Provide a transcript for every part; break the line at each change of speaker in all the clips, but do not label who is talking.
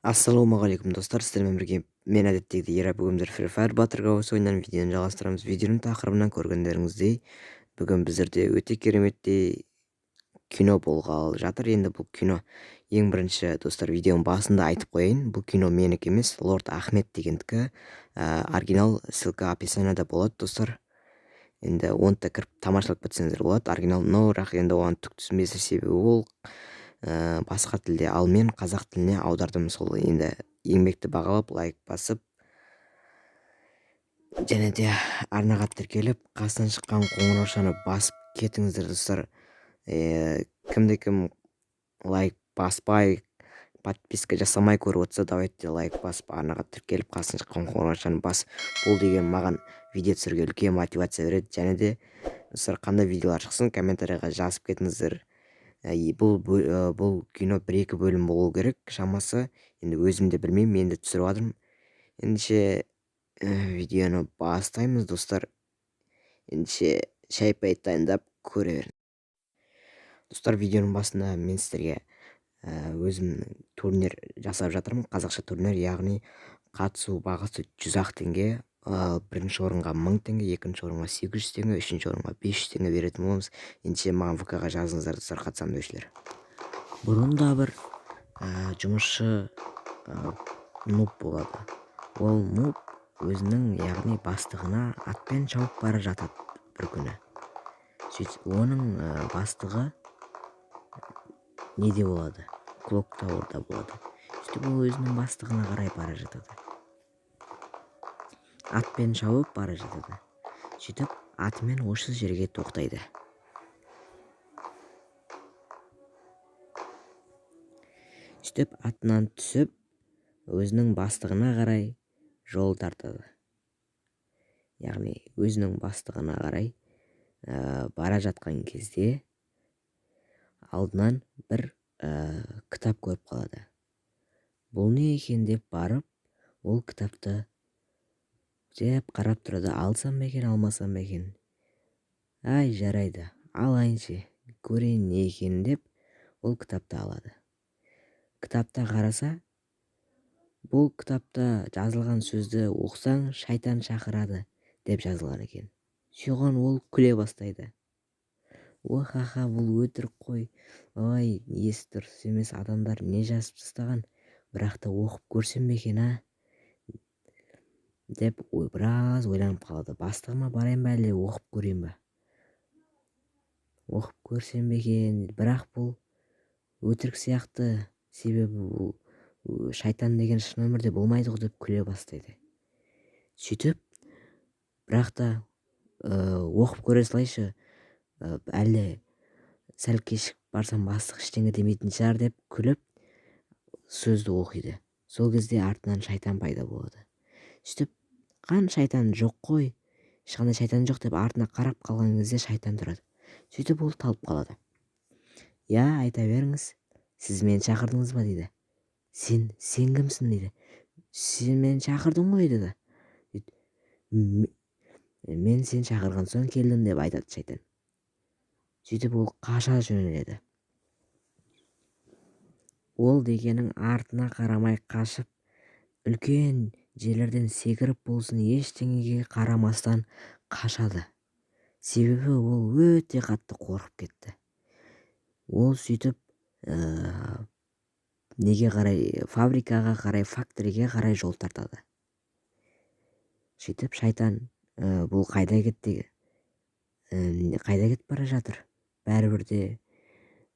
Ассалаумағалейкум, достар! Сіздермен бірге мен, әдеттегідей, Ера. Бүгін біздер Free Fire Battlegrounds ойынынан видеоны жалғастырамыз. Видеоның тақырыбынан көргендеріңіздей, бүгін біздерде өте кереметтей кино болғалы жатыр. Енді бұл кино, ең бірінші, достар, видеоның басында айтып қояйын, бұл кино менікі емес, Лорд Ахмед дегендікі. Оригинал ссылка описанияда болады, достар. Енді оны да кіріп тамашалап кетсеңіздер болады оригинал, но бірақ енді оған түк түсінбейсіздер, себебі ол басқа тілде, ал мен қазақ тіліне аудардым. Сол енді еңбекті бағалап, лайк басып және де арнаға тіркеліп, қасынан шыққан қоңыраушаны басып кетіңіздер, достар. Кімде кім лайк баспай, подписка жасамай көріп отырса, давайте лайк басып, арнаға тіркеліп, қасынан шыққан қоңыраушаны басып. Бұл деген маған видео түсіруге үлкен мотивация береді. Және де, достар, қандай видеолар шықсын, комментарийға жазып кетіңіздер. Бұл кино бір екі бөлім болу керек шамасы, енді өзім де білмеймін, мен де түсіріп жатырмын. Ендеше видеоны бастаймыз, достар. Ендеше шай пай дайындап көре беріңіз. Достар, видеоның басында мен сіздерге өзімнің турнир жасап жатырмын, қазақша турнир, яғни қатысу бағасы 100 ақ теңге. Бірінші орынға 1000 теңге, екінші орынға 800 теңге, үшінші орынға 500 теңге беретін боламыз. Ендеше маған ВК-ға жазыңыздар, достар, қатысамын деушілер. Бұрында бір жұмысшы нуб болады. Ол нуб өзінің, яғни бастығына атпен шауып бара жатады бір күні. Сөйтіп оның бастығы неде болады? Clock Tower-да болады. Сөйтіп ол өзінің бастығына қарай бара жатады, атпен шауып бара жатады. Сөйтіп атымен осы жерге тоқтайды. Сөйтіп атынан түсіп, өзінің бастығына қарай жол тартады. Яғни өзінің бастығына қарай бара жатқан кезде алдынан бір кітап көріп қалады. Бұл не екен деп барып, ол кітапты деп қарап тұрады. Алсам ба екен, алмасам ба екен? Ай, жарайды, алайыншы, көрейін не екенін деп ол кітапты алады. Кітапта қараса, бұл кітапта жазылған сөзді оқысаң, шайтан шақырады деп жазылған екен. Соған ол күле бастайды. О-ха-ха, бұл өтірік қой, ой, есі дұрыс емес адамдар не жазып тастаған, бірақ та оқып көрсем бе екен, а деп біраз ойланып қалады. Бастығыма барайын ба, әлде оқып көрейін ба? Оқып көрсем бе екен, бірақ бұл өтірік сияқты, себебі бұл шайтан деген шын өмірде болмайды ғой деп күле бастайды. Сөйтіп бірақ та оқып көре салайыншы, әлде сәл кешігіп барсам, бастық ештеңе демейтін шығар деп күліп сөзді оқиды. Сол кезде артынан шайтан пайда болады. Сөйтіп қан шайтан жоқ қой, ешқандай шайтан жоқ деп артына қарап қалған кезде шайтан тұрады. Сөйтіп ол талып қалады. Иә, айта беріңіз, сіз мені шақырдыңыз ба? дейді. Сен кімсің? дейді. Сен мені шақырдың ғой, деді. Мен сен шақырған соң келдім, деп айтады шайтан. Сөйтіп ол қаша жөнеледі. Ол дегенің артына қарамай қашып, үлкен жерлерден секіріп болсын, ештеңеге қарамастан қашады, себебі ол өте қатты қорқып кетті. Ол сөйтіп неге қарай, фабрикаға қарай, factory ге қарай жол тартады. Сөйтіп шайтан бұл қайда кетті, қайда кетіп бара жатыр, бәрібір де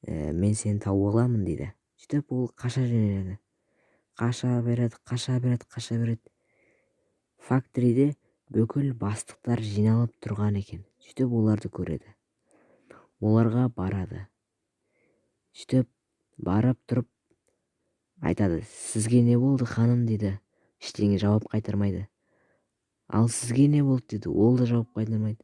мен сені тауып аламын, дейді. Сөйтіп ол қаша жөнеледі, қаша береді, қаша береді, қаша береді. Factory де бүкіл бастықтар жиналып тұрған екен. Сөйтіп оларды көреді, оларға барады. Сөйтіп барып тұрып айтады: «Сізге не болды, ханым?» дейді. Ештеңе жауап қайтармайды. «Ал сізге не болды?» дейді. Ол да жауап қайтармайды.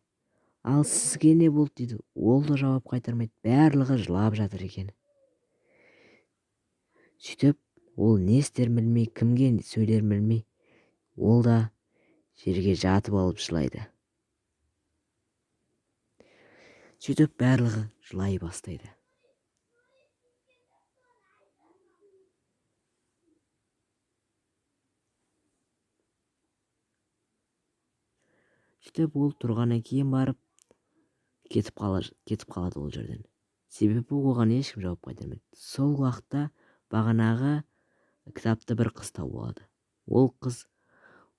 «Ал сізге не болды?» дейді. Ол да жауап қайтармайды. Барлығы жылап жатыр екен. Сөйтіп ол не істерін білмей, кімге сөйлерін білмей, ол да жерге жатып алып жылайды. Сөйтіп барлығы жылай бастайды. Сөйтіп ол тұрғаннан кейін барып кетіп қалады ол жерден. Себебі оған ешкім жауап қайтармайды. Сол уақытта бағанағы кітапты бір қыз тауып алады. Ол қыз: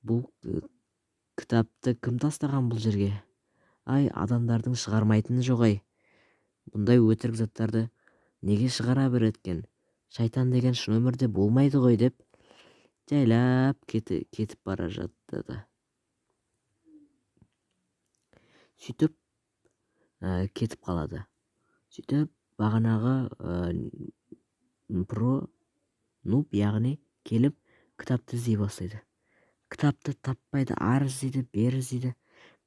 «Бұл кітапты кім тастаған бұл жерге? Ай, адамдардың шығармайтыны жоқ, ай, бұндай өтірік заттарды неге шығара береді екен? Шайтан деген шын өмірде болмайды ғой», – деп жайлап кетіп бара жатады. Сөйтіп кетіп қалады. Сөйтіп бағанағы про нуб, яғни, келіп кітапты іздей бастайды. Кітапты таппайды. Ары іздейді, бері іздейді,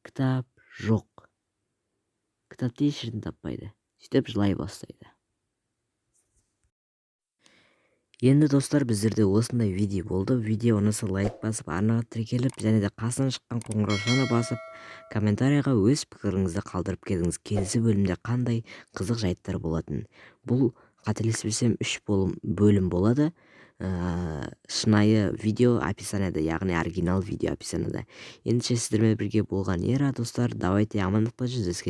кітап жоқ. Кітапты еш жерден таппайды. Сөйтіп жылай бастайды. Енді, достар, біздерде осындай видео болды. Видео ұнаса, лайк басып, арнаға тіркеліп және де қасынан шыққан қоңыраушаны басып, комментарийға өз пікіріңізді қалдырып кетіңіз. Келесі бөлімде қандай қызық жайттар болатын? Бұл, қателеспесем, үш бөлім болады. Шынайы видео описанияда, яғни оригинал видео описанияда. Ендеше, сіздермен бірге болған Эра, достар. Давайте, амандықта жүздескенше.